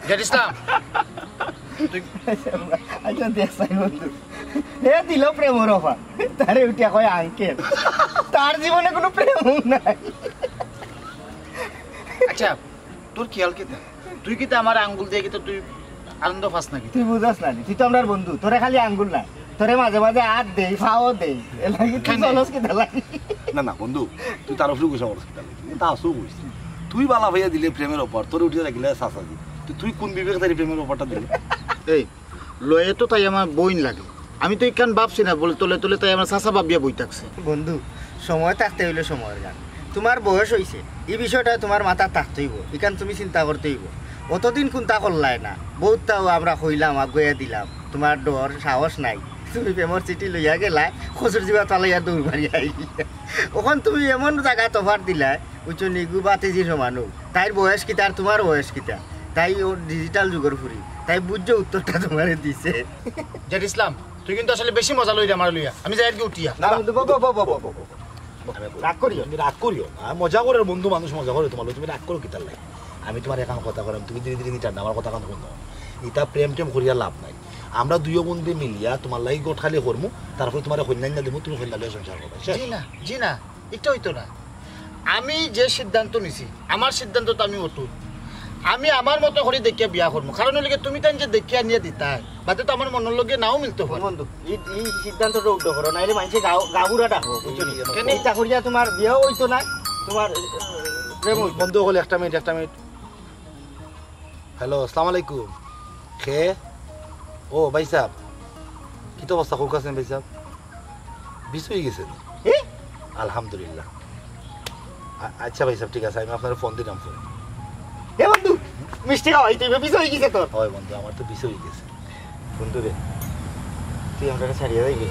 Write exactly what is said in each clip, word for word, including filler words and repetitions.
জেড ইসলাম, তুই আচ্ছা, দেখ চাই বন্ধু, হে দিল প্রেমর অফার, তারে উঠিয়া কয় আঙ্কেল। তার জীবনে কোনো প্রেমও নাই। আচ্ছা, তোর খেয়াল কিতা? তুই কিতা আমার আঙ্গুল দিয়া কিতা তুই আনন্দ পাস নাকি? তুই বুঝস না নি, তুই তো আমরার বন্ধু, তোরে খালি আঙ্গুল না, তোরে মাঝে মাঝে হাত দেই, পাও দেই, এর লাগি তুই কেনে? চলস কিতা লাগি? না না বন্ধু, তুই তার উপরে গুসা করস কিতা লাগি? তা আসু কইস। তুই বালা ভাইয়া দিলে প্রেমর অফার, তোরে উঠিয়া রাখিলে চাচাজি। তো তুই কোন বিবেকে তারে প্রেমর অফারটা দিলে? এই, লয়ে তো তাই আমার বইন লাগে। আমি তো ইখান ভাবছি না, বলে তলে তলে তাই আমার চাচা ভাবিয়া বই থাকছে। বন্ধু, সময় থাকতে অইলে সময়র গান। তুমার বয়স অইছে, ই বিষয়টা তুমার মাথাত থাকতে অইবো, ইখান তুমি চিন্তা করতে অইবো। অতদিন কুন্তা করলায় না, বউততাও আমরা কইলাম, আগুয়াইয়া দিলাম, তুমার ডর সাহস নাই, তুমি প্রেমর চিঠি লইয়া গেলায়, কচুর জিবাত ফালাইয়া দৌড় মারিয়া আইলিলায়। অখন তুমি এমন জাগাত অফার দিলায়, বুঝছো নি, গু বাতিজির সমান অউ। তাইর বয়স কিতা আর তুমার বয়স কিতা? তাই অউ ডিজিটাল যুগর ফুরি, তাই বুঝছো উত্তরটা তুমারে দিছে। জেড ইসলাম, তুই কিন্তু আসলে বেশি মজা লইরে আমার লইয়া। আমি যাই আর কি উঠিয়া। না, বন্ধু, বউ, বউ, বউ। রাগ করিও। তুমি রাগ করিও না, মজা করের বন্ধু মানুষ, মজা করে তুমার লগে, তুমি রাগ করো কিতার লাগি? আমি তুমারে এখান কথা কইরাম, তুমি ধীরে ধীরে নিতে না, আমার কথা কান হুনো। ইতা প্রেম টেম করিয়া লাভ নাই। আমরা দুইও বন্ধু মিলিয়া তুমার লাগি ঘট খালি করমু, তারপরে তুমারে কইন্যা আনিয়া দিমু, তুমি কইন্যা লইয়া সংসার করবে। শেষ। জি না, জি না, ইটা অইতো না। আমি যে সিদ্ধান্ত নিছি, আমার সিদ্ধান্ত তো আমি অটুট। আমি আমার মতো করি দেখিয়া বিয়া করমু, কারণ অইলে কি তুমি তাইন যে দেখিয়া আনিয়া দিতায়, বাদে তো আমার মনর লগে নাও মিলতো পারে। বন্ধু, ই, ই সিদ্ধান্তটা উল্টো করো, নাইলে মানষে গাউ-, গাবুরা ডাকবো, বুঝছো নি? কেনে? ইতা করিয়া তুমার বিয়াও অইতো না, তুমার, আহ, প্রেম অইতো না। বন্ধু অকল, একটা মিনিট, একটা মিনিট। হ্যালো, আসসালামু আলাইকুম। কে? ও ভাই সাহেব, কিতা অবস্থা, কউক্কা চাইন ভাই সাহেব? বিষ অই গেছে নি? এ? আলহামদুলিল্লাহ। আ-, আচ্ছা ভাই সাহেব, ঠিক আছে, আমি আপনারে ফোন দিরাম পরে। এ বন্ধু, মিষ্টি খাওয়াইতে অইবো, বিষ অই গেছে তোর। অয় বন্ধু, আমার তো বিষ অই গেছে। বন্ধু রে, তুই আমরারে ছাড়িয়া যাইবি?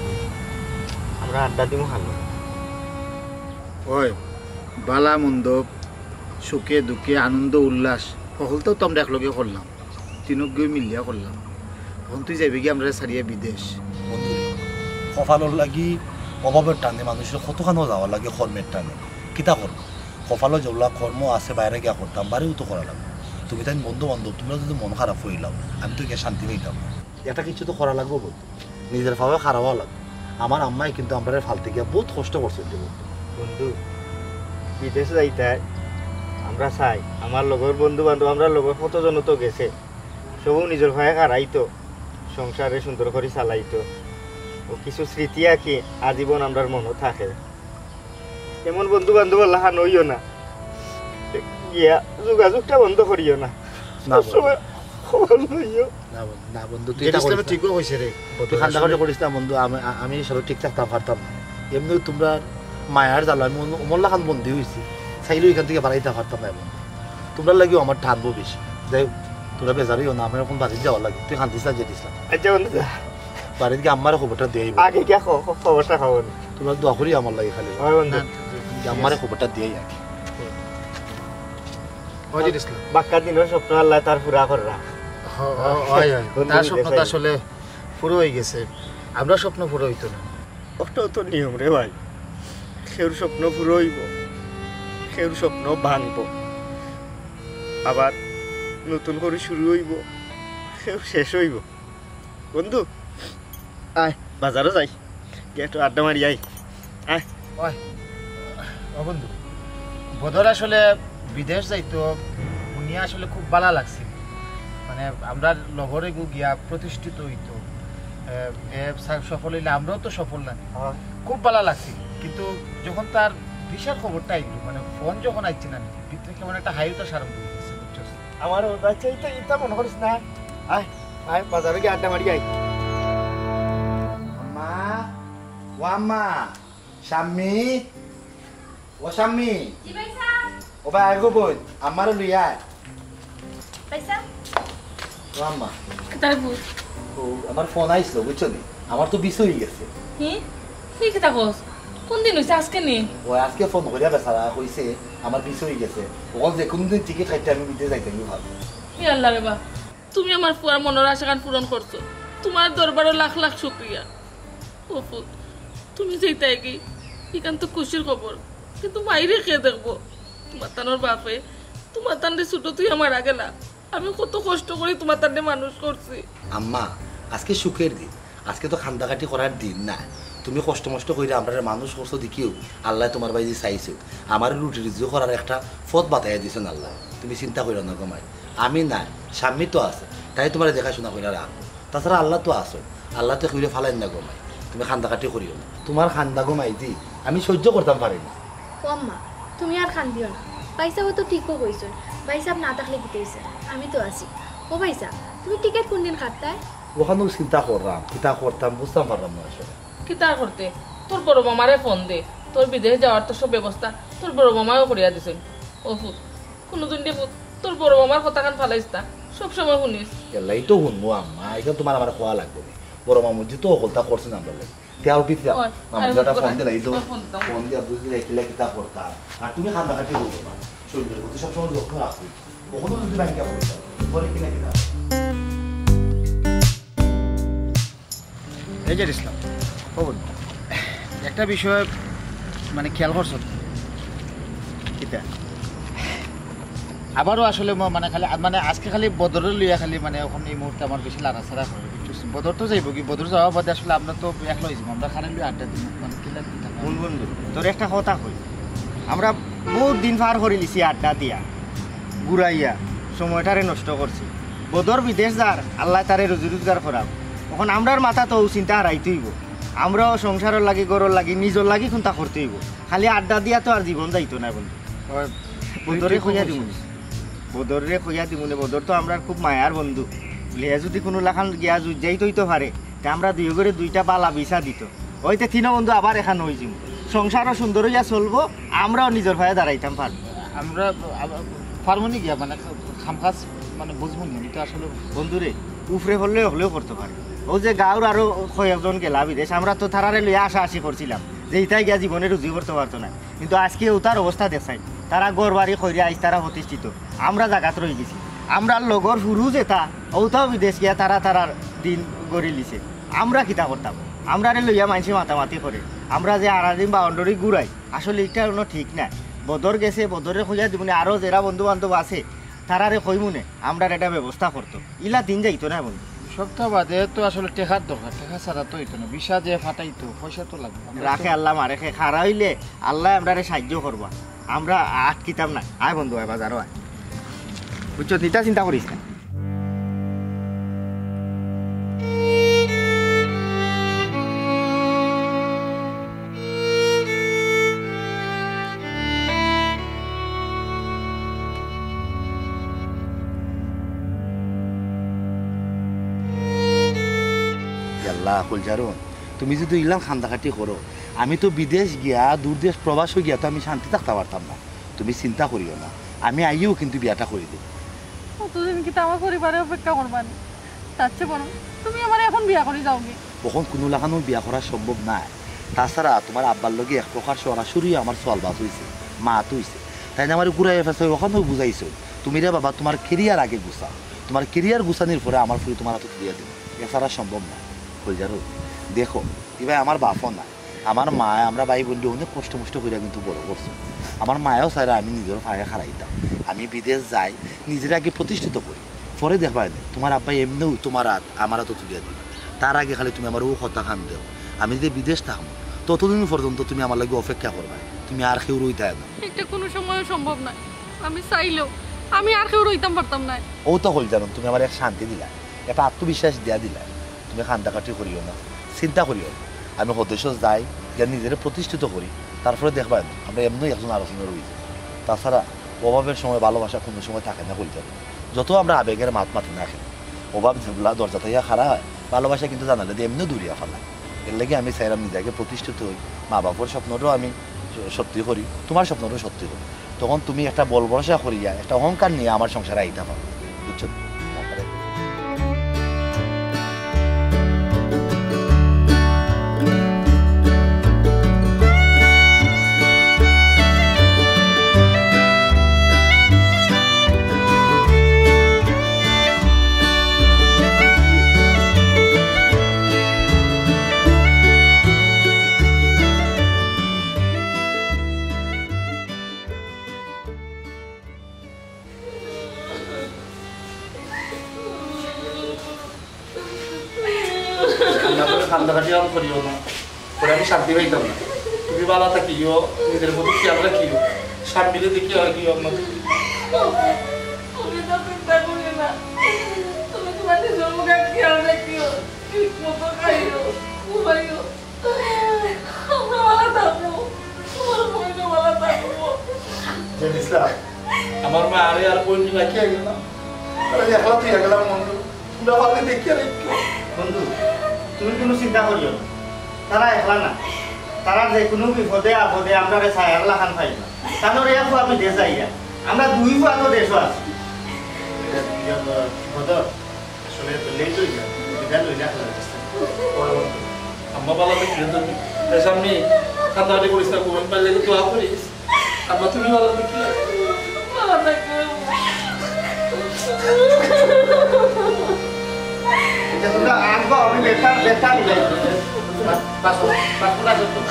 আমরা আড্ডা দিমু খালি। অয়, বালা মন্দ, সুখে দুঃখে, আনন্দ উল্লাস, হকলতাউ তো আমরা একলগে করলাম। তিনোগুয়ে মিলিয়া করলাম। অখন তুই যাইবে গি আমরারে ছাড়িয়া বিদেশ? বন্ধু, কপালর লাগি অভাবর টানে মানুষর কতখানো যাওয়া লাগে কর্মর টানে। কিতা করবো? কপালো যেগুলা কর্ম আছে বাইরে গিয়া করতাম, বাড়িও তো করা লাগবো। তুমি তাইন বন্ধু বান্ধব, তুমরা যদি মন খারাপ অইলাও, আমি তো গিয়া শান্তি পাইতাম না। একটা কিছু তো করা লাগবো বন্ধু, নিজর পাওয়ে খাড়া অওয়া লাগবো। আমার আম্মায় কিন্তু আমরারে ফালতে গিয়া বউত কষ্ট করছইন রে বন্ধু। বন্ধু, বিদেশ যাইতায় আমরা চাই, আমার লগর বন্ধু বান্ধব, আমরার লগর কতজন তো গেছে, সবউ নিজর পায়ে খাড়াইতো, সংসারে সুন্দর করি চালাইতো। অউ কিছু স্মৃতি আকি আজীবন আমরার মনো থাকে। এমন বন্ধু বান্ধব লাখান অইও না, গিয়া যোগাযোগটা বন্ধ করিও না। না বন্ধু। সবসময় খবর লইও। না বন্ধু, না বন্ধু, তুই জেড ইসলামে ঠিকউ কইছে রে। তুই কান্দা কাটি করিস না বন্ধু, আমি, আ-, আমি সব ঠিক থাকতাম পারতাম না। এমনেউ তুমরার মায়ার জালো আমি অমন-, অমন লাখান বন্দী অইছি, চাইলেউ ইখান থাকি বারইতাম পারতাম না বন্ধু। তুমরার লাগিউ আমার টানবো বেশি। যাই হউক, তুমরা বেজার অইও না, আমার অখন বাড়িত যাওয়া লাগে। তুই কান্দিস না, জেড ইসলাম। আচ্ছা বন্ধু, যা। বাড়িত গিয়া আম্মারে খবরটা দিয়া আইবো। আগে গিয়া খ-, খ-, খবরটা খবর। তুমরা দোয়া করিও আমার লাগি খালি। অয় বন্ধু। না, আম্মারে খবরটা দিয়া আই আগে। অয় জেড ইসলাম। বাক্কা দিনর স্বপ্ন আল্লায় তার পুরা কররা। হ-, হ-, অয়, অয়। বন্ধু তার স্বপ্ন তো আসলে পুরা অই গেছে। আমরার স্বপ্ন পুরা অইতো না। অটাউ তো নিয়ম রে ভাই, কেউর স্বপ্ন পুরা অইবো, কেউর স্বপ্ন ভাঙবো, আবার নতুন করি শুরু অইবো, কেউর শেষ অইবো। বন্ধু, আয় বাজারো যাই, গিয়া একটু আড্ডা মারি আই। আয়। অয়, ও বন্ধু, বদর আসলে বিদেশ যাইতো, হুনিয়া আসলে খুব বালা লাগছিল। মানে, আমরার লগর এগু গিয়া প্রতিষ্ঠিত অইতো, এ, এ সা-, সফল অইলে আমরাও তো সফল না। অয়। খুব বালা লাগছিল, কিন্তু যখন তার ভিসার খবরটা আইলো, মানে, ফোন যখন আইছে না, ভিতরে কেমন একটা হাই হুতাশ আরম্ভ অই গেছে, বুঝছস? আমার ও, আচ্ছা, ইতা, ইতা মনো করিস না। আয়, আয়, বাজারো গিয়া আড্ডা মারি আই। আম্মা, ও আম্মা, শাম্মী, ও শাম্মী। জি ভাইসাব। ও ভাই, আয় গো বইন, আম্মারে লইয়া আয়। ভাইসাব। ও আম্মা। কিতা রে পুত? ও, আমার ফোন আইছিল, বুঝছো নি? আমার তো বিষ অই গেছে। হি? তুই কিতা কস? কোন দিন অইছে, আজকে নি? ও আজকে ফোন করিয়া বেচারা কইছে, আমার বিষ অই গেছে। অখন যে কোনো দিন টিকিট কাটতে আমি বিদেশ যাইতাম ভাবি। হে আল্লাহ রে বা, তুমি আমার ফুয়ার মনর আশাখান পূরণ করছো, তুমার দরবারো লাখ লাখ শুকরিয়া। ও পুত, তুমি যেইতায় গি, ইখান তো খুশির খবর, কিন্তু মাইরে কে দেখবো? তুমার তানর বাপে তুমার তানরে ছোট থুইয়া মারা গেলা। আমি কত কষ্ট করি তুমার তারে মানুষ করছি। আম্মা, আজকে সুখের দিন, আজকে তো কান্দাকাটি করার দিন না। তুমি কষ্ট মষ্ট কইরা আমরারে মানুষ করছো দেখিও আল্লায় তুমার বায়দি চাইছইন। আমারে রুটি রুজি করার একটা পথ বাতাইয়া দিছইন আল্লায়। তুমি চিন্তা করিও না গো মাই, আমি নাই, শাম্মী তো আছে, তাই তুমারে দেখাশোনা করিয়া রাখবো। তাছাড়া আল্লা তো আছইন, আল্লায় তো কেউরে ফালাইন না গো মাই। তুমি কান্দাকাটি করিও না। তুমার কান্দা গো মাইজি, আমি সহ্য করতাম পারি না। ও আম্মা, তুমি আর কান্দিও না। ভাইসাবে তো ঠিকউ কইছইন, ভাইসাব না থাকলে কিতা অইছে? আমি তো আছি। ও ভাইসাব, তুমি টিকিট কুনদিন কাটতায়? অখানউ চিন্তা কররাম, কিতা করতাম বুঝতাম পাররাম না আসলে। কিতা করতে? তোর বড় মামারে ফোন দে, তোর বিদেশ যাওয়ার তো সব ব্যবস্থা তোর বড় মামায়ও করিয়া দিছইন। ও পুত, কুনুদিন রে পুত, তোর বড় মামার কথাখান ফালাইস না, সব সময় হুনিস। এল্লাগি তো হুনমু আম্মা, ইখান তুমার আমারে কওয়া লাগবো নি। বড় মামুজি তো হকলতা করছইন আমরার লাগি। তে আও পিছে যাও। ওই, মামুজি আরে একটা ফোন দিলাই তো। ফোন দিতাম। ফোন দিয়া বুঝি যাই কিলা কিতা করতা। আর তুমি কান্দাকাটি করো না। শরীরের প্রতি সবসময় যত্ন রাখো। কখনো যদি ব্যাংকে পড়ে যাও, পরে কিনা কিনা। এই যে ইসলাম, ও বন্ধু, একটা বিষয় মানে খেয়াল করছো তো? কিতা? আবারও আসলে ম-, মানে খালি, মানে আজকে খালি বদররে লইয়া খালি মানে অখন এই মুহূর্তে আমার বেশি লাড়াচাড়া করে, বুঝছো? বদর তো যাইবোগি, বদর যাওয়া বাদে আসলে আমরা তো একলা অইযিমু, আমরা খালি লইয়া আড্ডা দিমু, মানে কিলা দিতাম। কোন বন্ধু? তোর একটা কথা কই, আমরা বউত দিন পার করিলিছি আড্ডা দিয়া, ঘুরাইয়া, সময়টারে নষ্ট করছি। বদর বিদেশ যার, আল্লায় তারে রুজি রোজগার করাউক। অখন আমরার মাথাত অউ চিন্তা হারাইতে অইবো, আমরাও সংসারর লাগি, ঘরর লাগি, নিজর লাগি কুন্তা করতে অইবো। খালি আড্ডা দিয়া তো আর জীবন যাইতো নায় বন্ধু। ওই, বদররে কইয়া দিমুনে। বদররে কইয়া দিমুনে, বদর তো আমরার খুব মায়ার বন্ধু। হে যুদি কুনু লাখান গিয়া যুদ্ধ যাইতো অইতো পারে, তে আমরা দুইওগরে দুইটা বালা ভিসা দিতো। অইতে তিনো বন্ধু আবার একখান অইযিমু। সংসারও সুন্দর অইয়া চলবো, আমরাও নিজর পায়ে দাঁড়াইতাম পারমু। আমরা আবার পারমুনি গিয়া মানে খামখা মানে বুঝমুনি, আমি তো আসলে বন্ধুরে, উপরে পড়লে হকলেউ করতো পারে। অউ যে গাঁওর আরো কয়েকজন গেলা বিদেশ, আমরা তো তারারে লইয়া আশা আশি করছিলাম যে ইতায় গিয়া জীবনে রুজি করতো পারতো নায়। কিন্তু আজকে অতার অবস্থা দেখছাইন, তারা ঘর বাড়ি করিয়া আইজ তারা প্রতিষ্ঠিত, আমরা জাগাত রইগেছি। আমরার লগর ফুরু যেতা, অতাও বিদেশ গিয়া তারা তারার দিন গড়িলিছে। আমরা কিতা করতাম? আমরারে লইয়া মাইনষে মাতামাতি করে, আমরা যে হারাদিন বাউন্ডারি ঘুরাই, আসলে ইটা কুনু ঠিক নায়। বদর গেছে, বদররে কইয়া দিমুনে, আরো যেরা বন্ধু বান্ধব আছে, তারারে কইমুনে, আমরার একটা ব্যবস্থা করতো। ইলা দিন যাইতো নায় বন্ধু। সপ্তাহ বাদে তো আসলে টেকার দরকার, টেকা ছাড়া তো অইতো নায়। ভিসা যে ফাটাইতো, পয়সা তো লাগবো। রাখে আল্লা মারে খে, খারা অইলে আল্লায় আমরারে সাইয্য করবা, আমরা আটকিতাম নায়। আয় বন্ধু, আয় বাজারো আয়, বুঝছো? ইতা চিন্তা করিস না। ইয়াল্লা, কইলজার অইন, তুমি যুদি ইলান কান্দাকাটি করো, আমি তো বিদেশ গিয়া, দূর দেশ প্রবাসো গিয়া তো আমি শান্তি থাকতাম পারতাম না। তুমি চিন্তা করিও না, আমি আইয়াউ কিন্তু বিয়াটা করি দিমু। অতদিন কিতা আমার পরিবারে অপেক্ষা করবা নি? তার চেয়ে বরং তুমি আমারে অখন বিয়া করি যাওগি। অখন কুনু লাখানউ বিয়া করা সম্ভব নায়। তাছাড়া তুমার আব্বার লগে এক প্রকার সরাসরি আমার সওয়াল বাত অইছে, মাত অইছে। তাইন আমারে ঘুরাইয়া ফেছাইয়া অখানউ বুঝাইছইন, তুমি রে বাবা তুমার career আগে গুছাও, তুমার career গুছানির পরে আমার ফুরি তুমার আতো তুলিয়া দিমু, এছাড়া সম্ভব নায়। কইলজার অইন, দেখো, ইবায় আমার বাপও নায়, আমার মায়, আমরা ভাই বইন অনেক কষ্ট মষ্ট করিয়া কিন্তু বড় করছে। আমার মায়ও চাইরা আমি নিজর পায়ে খাড়াইতাম, আমি বিদেশ যাই, নিজরে আগে প্রতিষ্ঠিত করি, পরে দেখবায়নে, তুমার আব্বায় এমনেউ তুমার আত আমার আতো তুলিয়া দিবা। তার আগে খালি তুমি আমারে অউ কথাখান দেও, আমি যে বিদেশ থাকমু, ততদিন পর্যন্ত তুমি আমার লাগি অপেক্ষা করবায়, তুমি আর কেউর অইতায় না। ইটা কুনু সময়ও সম্ভব নায়, আমি চাইলেও আমি আর কেউর অইতাম পারতাম নায়। অউ তো কইলজার অইন, তুমি আমারে এক শান্তি দিলায়, একটা আত্মবিশ্বাস দিয়া দিলায়। তুমি কান্দাকাটি করিও না, চিন্তা করিও না। আমি হউ দেশো যাই, গিয়া নিজরে প্রতিষ্ঠিত করি, তারপরে দেখবায়নে, আমরা এমনেউ একজন আরকজনর অইযাই। তাছাড়া অভাবের সময় ভালোবাসা কুনু সময় থাকে না কইলজার অইন। যত আমরা আবেগের মাত মাতি না কেনে, অভাব যেবলা দরজাত আইয়া খাড়া অয়, ভালোবাসা কিন্তু জানালাদি এমনেউ দৌড়িয়া ফালায়। এরলাগি আমি চাইরাম নিজে আগে প্রতিষ্ঠিত অই, মা বাপর স্বপ্নটাও আমি স-, সত্যি করি, তুমার স্বপ্নটাও সত্যি করি। তখন তুমি একটা বল ভরসা করিয়া, একটা অহংকার নিয়া আমার সংসারে আইতা পারো, বুঝছো? না করে কান্দাকাটি আর করিও না, করে আমি শান্তি পাইতাম না। তুমি ভালা থাকিও, নিজের প্রতি খেয়াল রাখিও, স্বামীরে দেখিয়া রাখিও আমার। তুমি তো চিন্তা করিও না, তুমি তোমার নিজের মুখে খেয়াল রাখিও, ঠিক মতো খাইও, ঘুমাইও। আমরা ভালা থাকবো, তোমার বইনও ভালা থাকবো। জানিস না, আমার মা আরে আর বইন রাখিয়া গেল না, আমি একলা তুই গেলাম বন্ধু। তোমরা ভালো দেখিয়া রাখিও। বন্ধু, তুমি কোনো চিন্তা করিও না, তারা একলা না, তারা যে কোনো বিপদে আপদে আমরারে ছায়ার লাখান পাইবা। তানোর এক ফুয়া বিদেশ যাইয়া, আমরা দুই ফুয়া তো দেশও আছি। বদর, আসলে তো লেট হয়ে যায়, বিদায় লইলে আসলে। আম্মা ভালা থাকিও তুমি। এ সামনে কান্দাকাটি করিস না, ঘুমাই পারলে দোয়া করিস। আম্মা, তুমি ভালা থাকিও। ভালা থাকিও। আচ্ছা, তোমরা আসবা, আমি বেকার, বেকার যাই। বাস, বাস, বাস, বাস, বাস।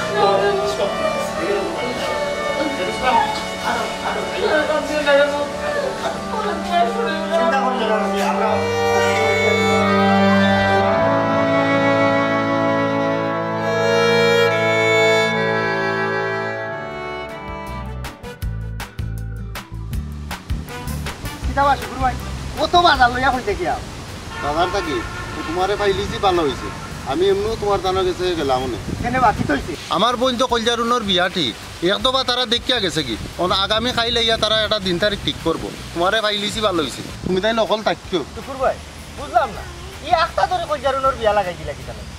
চিন্তা করতে পারছি আমরা। কিতা বা শুকুর ভাই, কত বাজার লইয়া কইতে গিয়া? বাজার থাকি তো তোমারে পাইলিছি, ভালা হইছে। আমি এমনেও তোমার তানোর গেছে গেলাম অনে। কেনে বা, কিতা হইছে? আমার বইন তো কইলজারুনর বিয়া ঠিক, এক দফা তারা দেখিয়া গেছে কি, অন আগামী কাইল আইয়া তারা একটা দিন তারিখ ঠিক করবো। তোমারে পাইলিছি, ভালা হইছে। তুমি তাইন অকল থাকিও। শুকুর ভাই, বুঝলাম না, ই আখতা ধরি কইলজারুনর বিয়া লাগাই দিলা কিতা লাগি?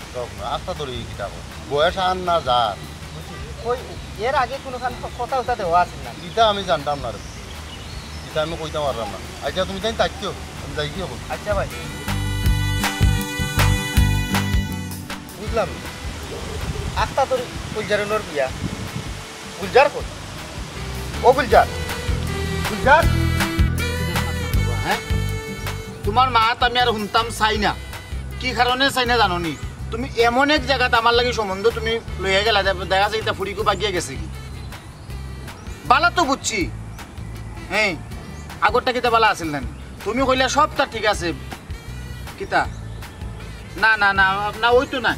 আখতা ধরি কিতা কর? বয়স আর না যার। বুঝছি। কই, এর আগে কোনো খান কথা উতা দেওয়া আছিল না? ইতা আমি জানতাম না রে। ইতা আমি কইতাম পারলাম না। আচ্ছা, তুমি তাইন থাকিও, আমি যাই কি হবো? আচ্ছা ভাই। বুঝলাম। আখতা তোর গুলজারুনর বিয়া। গুলজার কই? ও গুলজার। গুলজার? হ্যাঁ? তোমার মাত আমি আর হুনতাম চাই না। কি কারণে চাই না জানো নি? তুমি এমন এক জাগাত আমার লাগি সম্বন্ধ তুমি লইয়া গেলা, দে-, দেখা যায় ইতা ফুড়িগু বাগিয়া গেছে কি? বালা তো বুঝছি। হ্যাঁ, আগরটা কিতা বালা আছিল না নি? তুমি কইলা সবতা ঠিক আছে। কিতা? না, না, না, না, ওই তো না।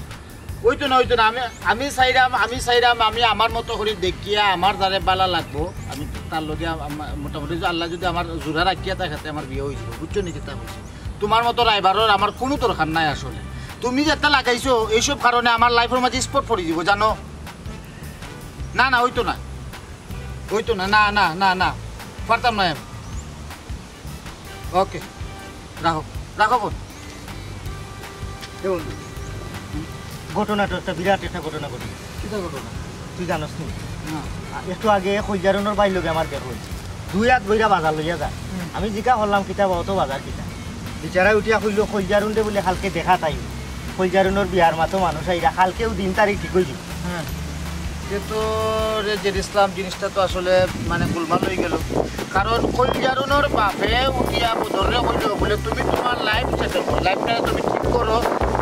ওই তো না, ওই তো না। আমি, আমি চাইরাম, আমি চাইরাম, আমি আমার মতো করি দেখিয়া আমার যারে বালা লাগবো, আমি তার লগে আম-, মোটামুটি যদি আল্লায় যদি আমার জুড়া রাখিয়া থাকে, তে আমার বিয়া হয়ে যাবো। বুঝছো নি কিতা কইছি? তোমার মতো রাইবারর আমার কোনো দরকার নাই আসলে। তুমি যেটা লাগাইছো, এইসব কারণে আমার লাইফর মাঝে স্পট পড়ি দিব, জানো? না, না, ওই তো না। ওই তো না, না, না, না, না। পারতাম না আমি। ওকে, রাখো, রাখো ফোন। এ বন্ধু, ঘটনা তো একটা বিরাট একটা ঘটনা ঘটে। কিতা ঘটনা? তুই জানোস নি? না। আ, একটু আগে কইলজারুনর ভাইর লগে আমার দেখা হইছে। দুই হাত বইরা বাজার লইয়া যায়। হুম। আমি জিকা করলাম, "কিতা বা, অত বাজার কিতা?" বিচারা উঠিয়া কইলো, "কইলজারুনরে বুলে কালকে দেখা তাই। কইলজারুনর বিয়ার মাতো মানুষ আইরা, কালকেউ দিন তারিখ ঠিক হয়ে যাবে।" হ্যাঁ। এ তো রে জেড ইসলাম, জিনিসটা তো আসলে মানে গোলমাল হয়ে গেল। কারণ কইলজারুনর বাপে উঠিয়া বদররে কইল বুলে, "তুমি তোমার লাইফ সেটেল করো, লাইফটা তুমি ঠিক করো,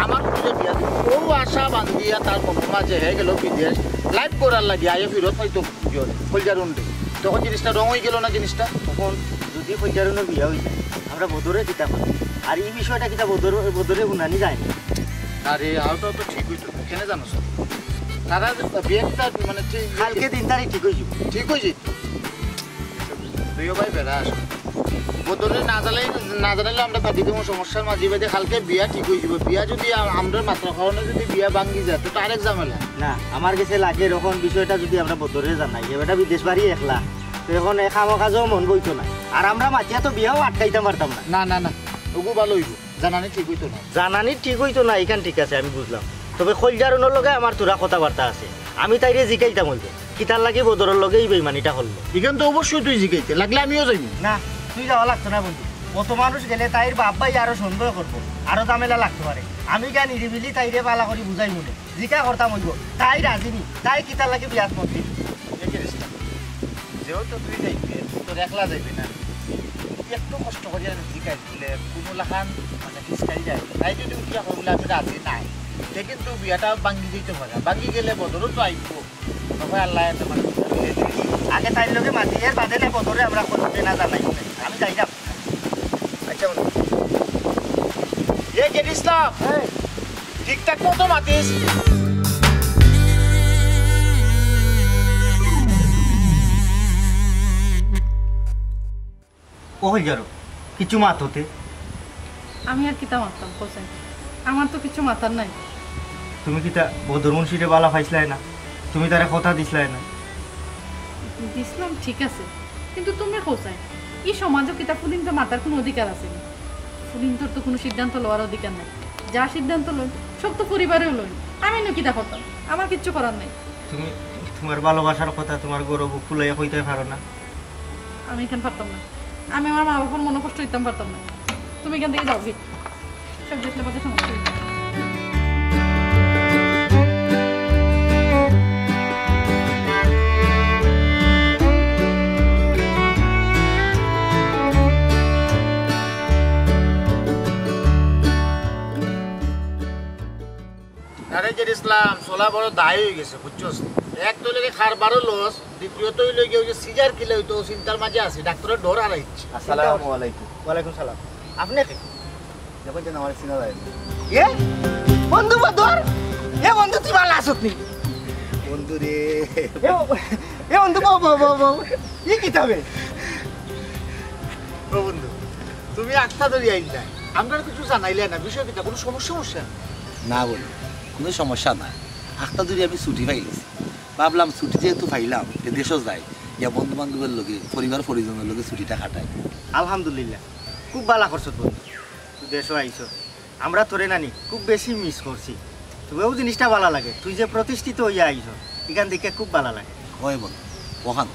আমার বুঝে বিয়া দিও।" ও আশা বান্ধিয়া তার মনের মাঝে হয়ে গেল বিদেশ, লাইফ করার লাগি আইয়া ফিরত হয়তো কইলজারুনরে। তখন জিনিসটা রং হয়ে গেল না জিনিসটা? তখন যদি কইলজারুনর বিয়া হয়ে যায়, আমরা বদরে কিতা করি? আর এই বিষয়টা কিতা বদর-, বদরে হুনানি যায় না? আরে, ওটাও তো ঠিক হইতো না। কেনে জানো স্যার? তারা বিয়ে কিতা মানে ঠিক কালকে দিন তারিখ ঠিক হয়ে যাবে। ঠিক হয়ে যাইতো। দুইও ভাই বেড়া আসো। বদরে না জানাই-, না জানাইলে আমরা থাকি দেবো সমস্যার মাঝে বাদে কালকে বিয়া ঠিক হয়ে যাবে। বিয়া যদি আ-, আমরা মাত্র কারণে যদি বিয়া ভাঙ্গি যায়, তো, তো আরেক ঝামেলা। না, আমার গেছে লাগে এরকম বিষয়টা যদি আমরা বদরে জানাই, এ বেটা বিদেশ বাড়ি একলা, তো এখন এ কামো কাজেও মন বইতো না। আর আমরা মাতিয়া তো বিয়াও আটকাইতাম পারতাম না। না, না, না, ওগু ভালো হইব, জানানি ঠিক হইতো না। জানানি ঠিক হইতো না, এখান ঠিক আছে, আমি বুঝলাম। তবে কইলজারুনর লগে আমার থুড়া কথাবার্তা আছে, আমি তাইরে জিকাইতাম হইব, কিতার লাগি বদরর লগে এই বেইমানিটা করলো। এখান তো অবশ্যই তুই জিকাইতে, লাগলে আমিও যাইব। না, তুই যাওয়া লাগতো না বন্ধু, অত মানুষ গেলে তাইর বাপ ভাই আরো সন্দেহ করবো, আরো ঝামেলা লাগতে পারে। আমি গিয়া নিরিবিলি তাইরে বালা করি বুঝাই মনে। জিকা করতাম হইব, তাই রাজি নি, তাই কিতার লাগি বিয়াত মত দিল? এ কিরিস্তা, যেহেতু তুই যাইবে, তোর একলা যাইবে না, একটু কষ্ট করিয়া জিকাই দিলে কোনো লাখান মানে ফিসকাই যায়। তাই যদি উঠিয়া কইলে আমি রাজি নাই, তে কিন্তু বিয়াটা ভাঙ্গি দিতে পারে। ভাঙ্গি গেলে বদরও তো আইব, তবে আল্লাহ এত মানে আগে তাইর লগে মাতি, এর বাদে না বদরে আমরা করতে না জানাই। আমি যাই না। আচ্ছা, বলো। এ, জেড ইসলাম। এই। ঠিকঠাক মতো মাতিস। ও হইল যারো, কিছু মাত হতে। আমি আর কিতা মাততাম, হোসেন? আমার তো কিছু মাতার নাই। তুমি কিতা বদর মুন্সিরে বালা পাইছলায় না? তুমি তারে কথা দিছলায় না? দিছলাম, ঠিক আছে, কিন্তু তুমি হোসেন, ই সমাজো কিতা ফুলিন্তর মাতার কুনু অধিকার আছে নি? ফুলিন্তর তো কুনু সিদ্ধান্ত লওয়ার অধিকার নাই। যা সিদ্ধান্ত লইন, সব তো পরিবারেউ লইন। আমি নু কিতা করতাম? আমার কিচ্ছু করার নাই। তুমি তুমার ভালোবাসার কথা তুমার ঘরো বুক ফুলাইয়া কইতায় পারো না? আমি ইখান পারতাম না। আমি আমার মা বাবার মনো কষ্ট দিতাম পারতাম না। তুমি ইখান থাকি যাওগি। সব দেখলে বাদে সমস্যা হইবে। আরে যে ইসলাম, চলা বড় দায় হয়ে গেছে, বুঝছস? এক তো লেগে খারবারও লস, দ্বিতীয়ত হইল গিয়ে ওই যে সিজার কিলা হইতো, ও চিন্তার মাঝে আছি, ডাক্তারের ডর হারাইছে। আসসালামু আলাইকুম। ওয়ালাইকুম সালাম। আপনি কে? দেখো যে আমার সিনা যায়। এ বন্ধু বদর, এ বন্ধু তুই ভালো আছত নি? বন্ধু রে। এ ব-, এ বন্ধু বউ, বউ, বউ, বউ। ই কিতাবে? ও বন্ধু, তুমি আত্মা ধরি আইন না, আমরা কিছু জানাইলে না, বিষয় কিতা, কোনো সমস্যা, সমস্যা? না বন্ধু, কোনো সমস্যা নাই। আখতা ধরি আমি ছুটি পাইলিছি। ভাবলাম ছুটি যেহেতু পাইলাম, তে দেশও যাই, গিয়া বন্ধু বান্ধবের লগে, পরিবার পরিজনের লগে ছুটিটা কাটাই। আলহামদুলিল্লাহ, খুব ভালা করছত বন্ধু, তুই দেশও আইছত। আমরা তোরে নানি খুব বেশি মিস করছি। তুইও জিনিসটা ভালা লাগে, তুই যে প্রতিষ্ঠিত হইয়া আইছত, এখান থেকে খুব ভালা লাগে। হয় বন্ধু, ওখান,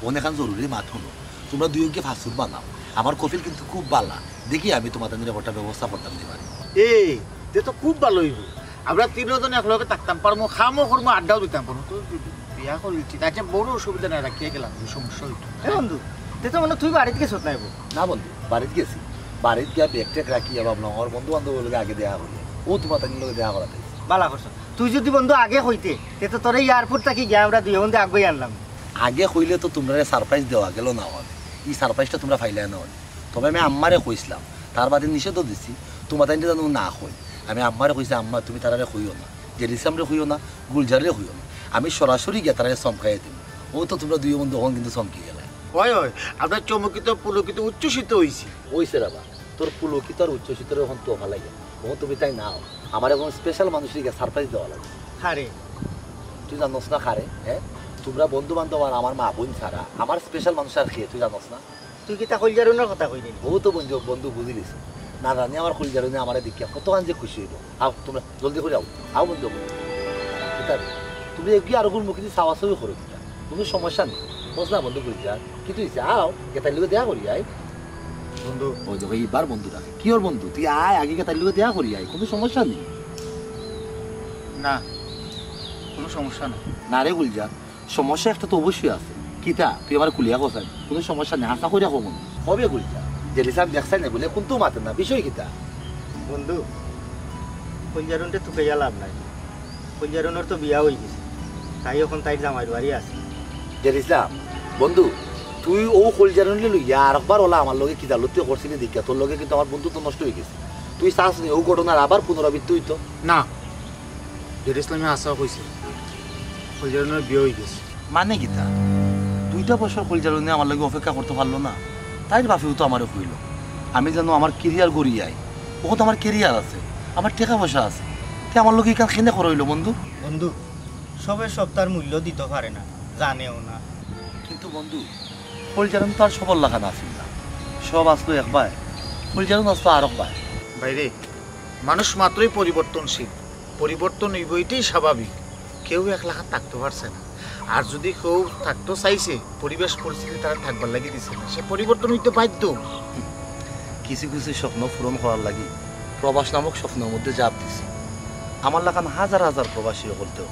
অনেকখান জরুরি মাত হুনো। তোমরা দুইওকে ফাসুর বানাও, আমার কফিল কিন্তু খুব ভালা। দেখি আমি তোমার তাদের একটা ব্যবস্থা করতাম দিবার। এ, তে তো খুব ভালা হইব। আমরা তিনজন একলগে থাকতাম পারমু, খামো করমু, আড্ডাও দিতাম পারমু। তুই বিয়া করিলছি, আচ্ছা, বড় অসুবিধা নাই, রাখিয়া গেলাম, এই সমস্যা হইতো না। এ বন্ধু, তে তো মনে হয় তুই বাড়িত গেছত নাইবো? না বন্ধু, বাড়িত গেছি। বাড়িত গিয়া ব্যাগ ট্যাগ রাখিয়া ভাবলাম, আমার বন্ধু বান্ধব লগে আগে দেখা করি। ও তোমার তাদের লগে দেখা করাতে। ভালা করছো। তুই যদি বন্ধু আগে কইতে, তে তো তোরে এয়ারপোর্ট থাকি গিয়া আমরা দুই বন্ধু আগুয়াই আনলাম। আগে কইলে তো তোমরারে সারপ্রাইজ দেওয়া গেল না অনে। ই সারপ্রাইজটা তোমরা পাইলায় না অনে। তবে আমি আম্মারে কইছিলাম, তার বাদে নিষেধও দিছি, তোমার তাইন জানো না কই। আমি আম্মারে কইছি, "আম্মা, তুমি তারারে কইও না, জেরিসামরে কইও না, গুলজাররে কইও না, আমি সরাসরি গিয়া তারারে চমকাইয়া দিমু।" ও তো তোমরা দুই বন্ধু অখন কিন্তু চমকি গেলায়। ওই, ওই, আমরা চমকিত, পুলকিত, উচ্ছ্বসিত হইছি। ওই সে বাবা, তোর পুলকিত আর উচ্ছ্বসিতরে অখন তো ভালাই। অখন তুমি তাই নাও, আমার এখন স্পেশাল মানুষরে গিয়া সারপ্রাইজ দেওয়া লাগে। কারে? তুই জানোস না কারে? হ্যাঁ, তোমরা বন্ধু বান্ধব আর আমার মা বোন ছাড়া আমার স্পেশাল মানুষ আর কে, তুই জানোস না? তুই কিতা কলজারুনর কথা কইলি? ও তো বন্ধু, বন্ধু বুঝিলিস। না জানি আমার কলজারুনে আমারে দেখিয়া কতখান যে খুশি হইব। আও তোমরা জলদি করে আও, আও বন্ধু। কিতা রে? তুমি এগিয়ে আরো গুণ মুখে চাওয়াচাওয়ি করো কিতা? কোনো সমস্যা নেই। বুঝ না বন্ধু, বুঝ যা। কি তুই যা, আও, গেতার লগে দেখা করি আয়। বন্ধু। ওই দেখো, এইবার বন্ধু ডাকে। কি ওর বন্ধু? তুই আয়, আগে গেতার লগে দেখা করি আয়, কোনো সমস্যা নেই। না, কোনো সমস্যা না। না রে গুলজার, সমস্যা একটা তো অবশ্যই আছে। কিতা? তুই আমার খুলিয়া কছাই, কোনো সমস্যা নেই, হাছা করিয়া কমন। হবে গুলজার, জেরিসাম দেখছাই না বলে কোন তো মাতে না, বিষয় কিতা? বন্ধু, কলজারুনরে তুকাইয়া লাভ নাই। কলজারুনর তো বিয়া হয়ে গেছে, তাই এখন তাইর জামাইর বাড়ি আছে। জেরিসাম, বন্ধু, তুই ও কলজারুনরে লইয়া আর একবার ওলা আমার লগে কি জালতি করছিলি দেখিয়া তোর লগে কিন্তু আমার বন্ধুত্ব নষ্ট হয়ে গেছে। তুই চাস নি ও ঘটনার আবার পুনরাবৃত্তি হইতো? না, জেরুসালামে হাছা কইছে, কলজারুনর বিয়া হয়ে গেছে। মানে কিতা? দুইটা বছর কলজারুনে আমার লগে অপেক্ষা করতে পারলো না, তাইর বাপেও তো আমারে কইল, আমি জানো আমার ক্যারিয়ার গড়িয়াই, ও তো আমার ক্যারিয়ার আছে, আমার টাকা পয়সা আছে, তে আমার লগে ইখান কেনে করা হইল বন্ধু? বন্ধু, সবে সব তার মূল্য দিতে পারে না, জানেও না। কিন্তু বন্ধু, কলজারুন তো আর সবর লাখান আছিল না, সব আসলো একবার, কলজারুন আসলো আরক বার। বাইরে, মানুষ মাত্রই পরিবর্তনশীল, পরিবর্তন হইব, এটাই স্বাভাবিক। কেউ এক লাখান থাকতে পারছে না, আর যদি কেউ থাকতে চাইছে, পরিবেশ পরিস্থিতি তারা থাকবার লাগি দিছে না, সে পরিবর্তন হইতে বাধ্য। কিছু কিছু স্বপ্ন পূরণ করার লাগি প্রবাস নামক স্বপ্নের মধ্যে ঝাঁপ দিছি। আমার লাখান হাজার হাজার প্রবাসী হকলতেও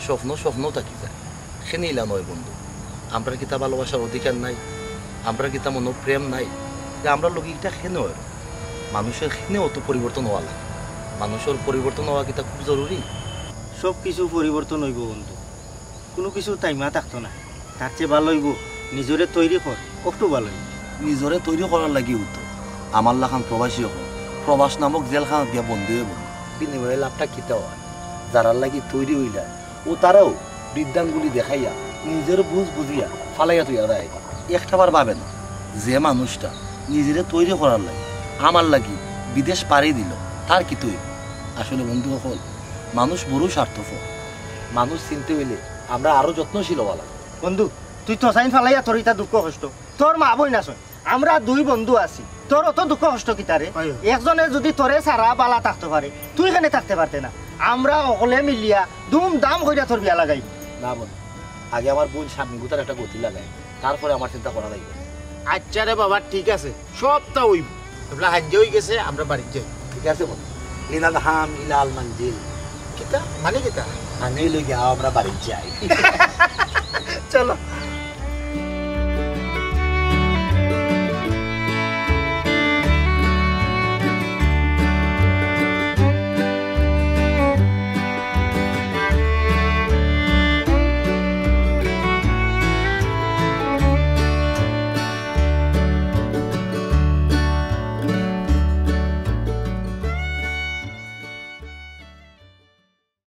স্বপ্ন স্বপ্নও থাকি যায়। কেনে ইলা নয় বন্ধু, আমরার কিতা ভালোবাসার অধিকার নাই? আমরার কিতা মনো প্রেম নাই? যে আমরার লগে ইটা কেনে অয়? মানুষের কেনে অত পরিবর্তন হওয়া লাগে? মানুষের পরিবর্তন হওয়া কিতা খুব জরুরি? সব কিছু পরিবর্তন হইব বন্ধু, কোনো কিছু তাইমা থাকতো না। তার চেয়ে ভালো হইব নিজরে তৈরি কর, একটু ভালো হইব। নিজরে তৈরি করার লাগিও তো আমার লাখান প্রবাসী হকল প্রবাস নামক জেলখানাত গিয়া বন্দী হইব। নিময় লাভটা কিতা অয়? যারার লাগি তৈরি অইলা, ও তারাও বৃদ্ধাঙ্গুলি দেখাইয়া নিজের বুঝ বুঝিয়া ফালাইয়া থইয়া দেয়। একটা বার ভাবে না, যে মানুষটা নিজেরে তৈরি করার লাগি, আমার লাগি বিদেশ পাড়ি দিল, তার কিতা অইব? আসলে বন্ধু অকল, মানুষ বড় স্বার্থপর। মানুষ চিনতে অইলে আমরা আরো যত্নশীল অওয়া লাগবো। বন্ধু, তুই তো সাইন ফালাইয়া তোর ইতা দুঃখ কষ্ট, তোর মা বইন আছইন, আমরা দুই বন্ধু আছি, তোর অত দুঃখ কষ্ট কিতারে? হয়। একজনে যদি তোরে ছাড়া বালা থাকতে পারে, তুই কেনে থাকতে পারতে না? আমরা অকলে মিলিয়া ধুমধাম কইরা তোর বিয়া লাগাই। না বন্ধু, আগে আমার বইন স্বামী গুতার একটা গতি লাগাই, তারপরে আমার চিন্তা করা লাগবে। আচ্ছা রে বাবা, ঠিক আছে, সবটা অইব। এবলা হাঞ্জা অই গেছে, আমরা বাড়িত যাই। ঠিক আছে বন্ধু, লিনাল হাম ইলাল মঞ্জিল। কিতা মানে কিতা? মানে লই গিয়া আমরা বাড়িত যাই। চলো।